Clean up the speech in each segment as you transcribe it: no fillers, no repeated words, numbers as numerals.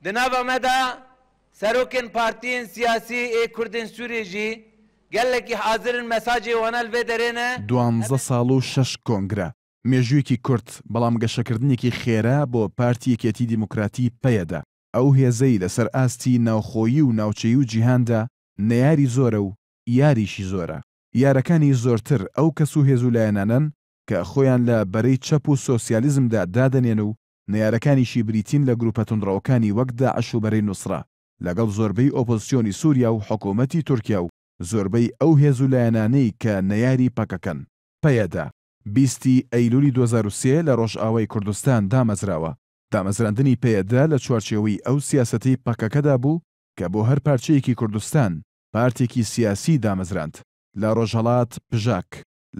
Di nava me de serokên partiyên siyasî ê Kurdên Sûriyê jî gelekî hazir in mesajê wana li vê derê ne. دوانزە ساڵ و شەش کۆنگرە، مێژوویەکی کورت، بەڵام گەشەکردنێکی خێرا بۆ پارتی یەکێتی دیموکراتی پەیەدە، ئەو هێزەی لەسەر ئاستی ناوخۆیی و ناوچەیی و جیهاندا نەیاری زۆرە و یاریشی زۆرە. یارەکانی زۆرتر ئەو کەس و هێز و لایەنانەن کە خۆیان لە بەرەی چەپ و سۆسیالیزمدا دادەنێن و نەیارەکانیشی بریتین لە گروپە توندڕەوەکانی وەک داعش و بەرەی نوسرە لەگەڵ زۆربەی ئۆپۆزسیۆنی سوریا و حکومەتی تورکیا و زۆربەی ئەو هێز و لایەنانەی کە نەیاری پەکەکەن. پەیەدە، 20 ی ئەیلولی 2003 لە ڕۆژئاوای کوردستان دامەزراوە. دامەزراندنی پەیەدە لە چوارچێوەی ئەو سیاسەتەی پەکەکەدا بوو کە بۆ هەر پارچەیەکی کوردستان پارتێکی سیاسی دامەزراند، لە ڕۆژهەڵات پژاک،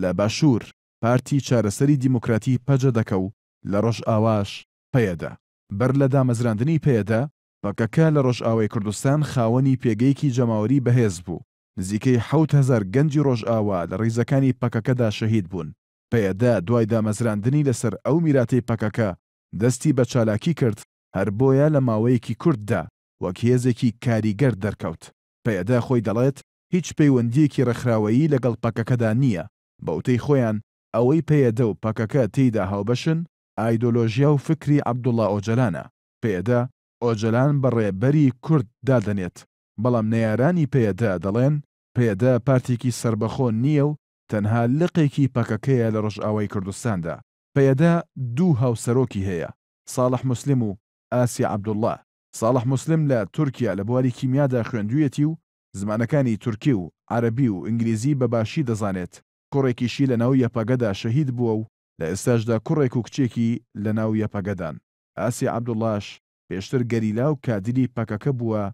لە باشوور پارتی چارەسەری دیموکراتی پەجەدەکە و لە ڕۆژئاواش پەیەدە. بەر لە دامەزراندنی پەیەدە، پەکەکە لە ڕۆژئاوای کوردستان خاوەنی پێگەیەکی جەماوەری بەهێز بوو، نزیکەی 7000 گەنجی ڕۆژئاوا لە ڕیزەکانی پەکەکەدا شەهید بوون. پەیەدە دوای دامەزراندنی لەسەر ئەو میراتەی پەکەکە دەستی بە چالاکی کرد، هەر بۆیە لە ماوەیەکی کورتدا وەک هێزێکی کاریگەر دەرکەوت. پەیەدە خۆی دەڵێت هیچ پەیوەندییەکی ڕێکخراوەیی لەگەڵ پەکەکەدا نییە، بە وتەی خۆیان ئەوەی پەیەدە و پەکەکە تێیدا هاوبەشن ئایدۆلۆژیا و فکری عەبدوڵا ئۆجەلانە. پەیەدە ئۆجەلان بە ڕێبەری کورد دادەنێت، بەڵام نەیارانی پەیەدە دەڵێن پەیەدە پارتێکی سەربەخۆ نییە و تەنها لقێکی پەکەکەیە لە ڕۆژئاوای کوردستاندا. پەیەدە دوو هاوسەرۆکی هەیە، ساڵح موسلیم و ئاسیا عەبدوڵا. ساڵح موسلیم لە تورکیا لە بواری کیمیادا خوێندوویەتی و زمانەکانی تورکی و عەرەبی و ئینگلیزی بە باشی دەزانێت، کوڕێکیشی لەناو یەپەگەدا شەهید بووە و لە ئێستاشدا کوڕێک و کچێکی لەناو یەپەگەدان. ئاسیا عەبدوڵاش پێشتر گەریلا و کادیری پەکەکە بووە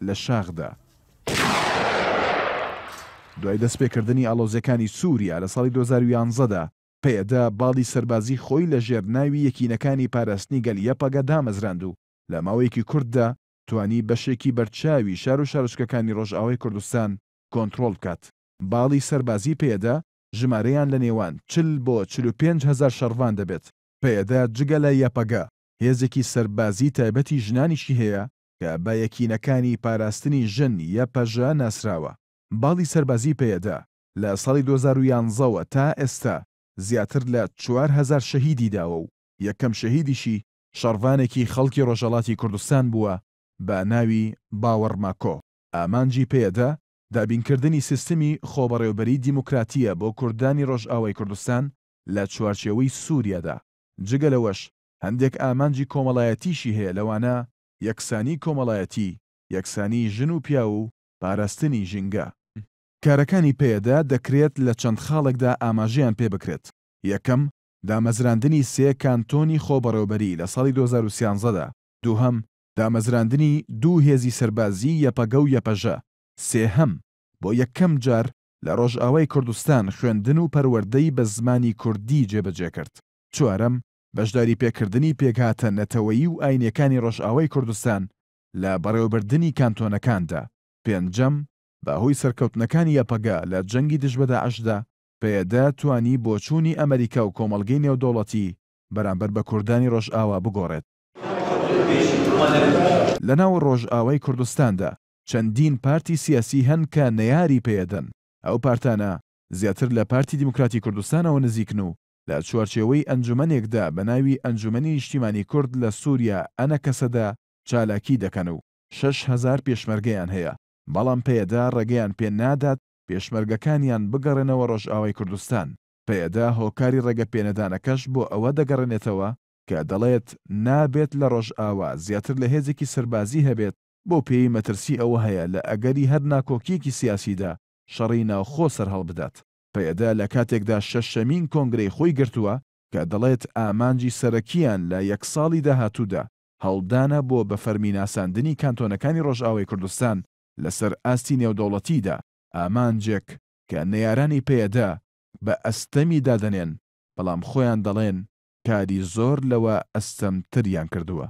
لە شاخدا. دوای دەستپێکردنی ئاڵۆزییەکانی سووریا لە ساڵی 2011 دا، پەیەدە باڵی سەربازی خۆی لە ژێر ناوی یەکینەکانی پاراستنی گەل یەپەگە دامەزراند و لە ماوەیەکی کورتدا توانی بەشێکی بەرچاوی شار و شارۆچکەکانی ڕۆژئاوای کوردستان کۆنترۆڵ بکات. باڵی سەربازی پەیەدە ژمارەیان لە نێوان 40 بۆ 45 هەزار شەڕڤان دەبێت. پەیەدە جگە لە یەپەگە هێزێکی سەربازی تایبەتی ژنانیشی هەیە کە بە یەکینەکانی پاراستنی ژن یەپەژە ناسراوە. باڵی سەربازی پەیەدە لە ساڵی 2011 وە تا ئێستا زیاتر لە 4000 شەهیدی داوە و یەکەم شەهیدیشی شەڕڤانێکی خەڵکی ڕۆژهەڵاتی کوردستان بووە بە ناوی باوەڕ ماکۆ. ئامانجی پەیەدە دابینکردنی سیستمی خۆبەڕێوبەریی دیموکراتییە بۆ کوردانی ڕۆژئاوای کوردستان لە چوارچێوەی سووریادا. جگە لەوەش هەندێک ئامانجی کۆمەڵایەتیشی هەیە لەوانە یەکسانی کۆمەڵایەتی، یەکسانی ژن و پیاو و پاراستنی ژینگە. کارەکانی پەیەدە دەکرێت لە چەند خاڵێکدا ئاماژەیان پێ بکرێت، یەکەم، دامەزراندنی سێ کانتۆنی خۆبەڕێوبەری لە ساڵی 2013 دا، دووهەم، دامەزراندنی دوو هێزی سەربازیی یەپەگە و یەپەژە، سێهەم، بۆ یەکەم جار لە ڕۆژئاوای کوردستان خوێندن و پەروەردەی بە زمانی کوردی جێبەجێ کرد، چوارەم، بەشداریپێکردنی پێکهاتە نەتەوەیی و ئاینیەکانی ڕۆژئاوای کوردستان لە بەڕێوەبردنی کانتۆنەکاندا، پێنجەم، بە هۆی سەرکەوتنەکانی یەپەگە لە جەنگی دژ بە داعشدا، پەیەدە توانی بۆچوونی ئەمەریکا و کۆمەڵگەی نێودەوڵەتی بەرامبەر بە کوردانی ڕۆژئاوا بگۆڕێت. لەناو ڕۆژئاوای کوردستاندا چەندین پارتی سیاسی هەن کە نەیاری پەیەدەن، ئەو پارتانە زیاتر لە پارتی دیموکراتی کوردستانەوە نزیکن و لە چوارچێوەی ئەنجومەنێکدا بە ناوی ئەنجومەنی نیشتیمانی کورد لە سوریا ئەنەکەسەدە چالاکی دەکەن و 6000 پێشمەرگەیان هەیە، بەڵام پەیەدە ڕێگەیان پێ نادات پێشمەرگەکانیان بگەڕێنەوە ڕۆژئاوای کوردستان. پەیەدە هۆکاری ڕێگەپێنەدانەکەش بۆ ئەوە دەگەڕێنێتەوە کە دەڵێت نابێت لە ڕۆژئاوا زیاتر لە هێزێکی سەربازی هەبێت بەو پێیەی مەترسی ئەوە هەیە لە ئەگەری هەر ناکۆکییەکی سیاسیدا شەڕی ناوخۆ سەرهەڵبدات. پەیەدە لە کاتێکدا شەشەمین کۆنگرەی خۆی گرتووە کە دەڵێت ئامانجی سەرەکییان لە یەک ساڵی داهاتوودا هەوڵدانە بۆ بە فەرمی ناساندنی کانتۆنەکانی ڕۆژئاوای کوردستان لەسەر ئاستی نێودەوڵەتیدا، ئامانجێک کە نەیارانی پەیەدە بە ئەستەمی دادەنێن، بەڵام خۆیان دەڵێن کاری زۆر لەوە ئەستەمتریان کردووە.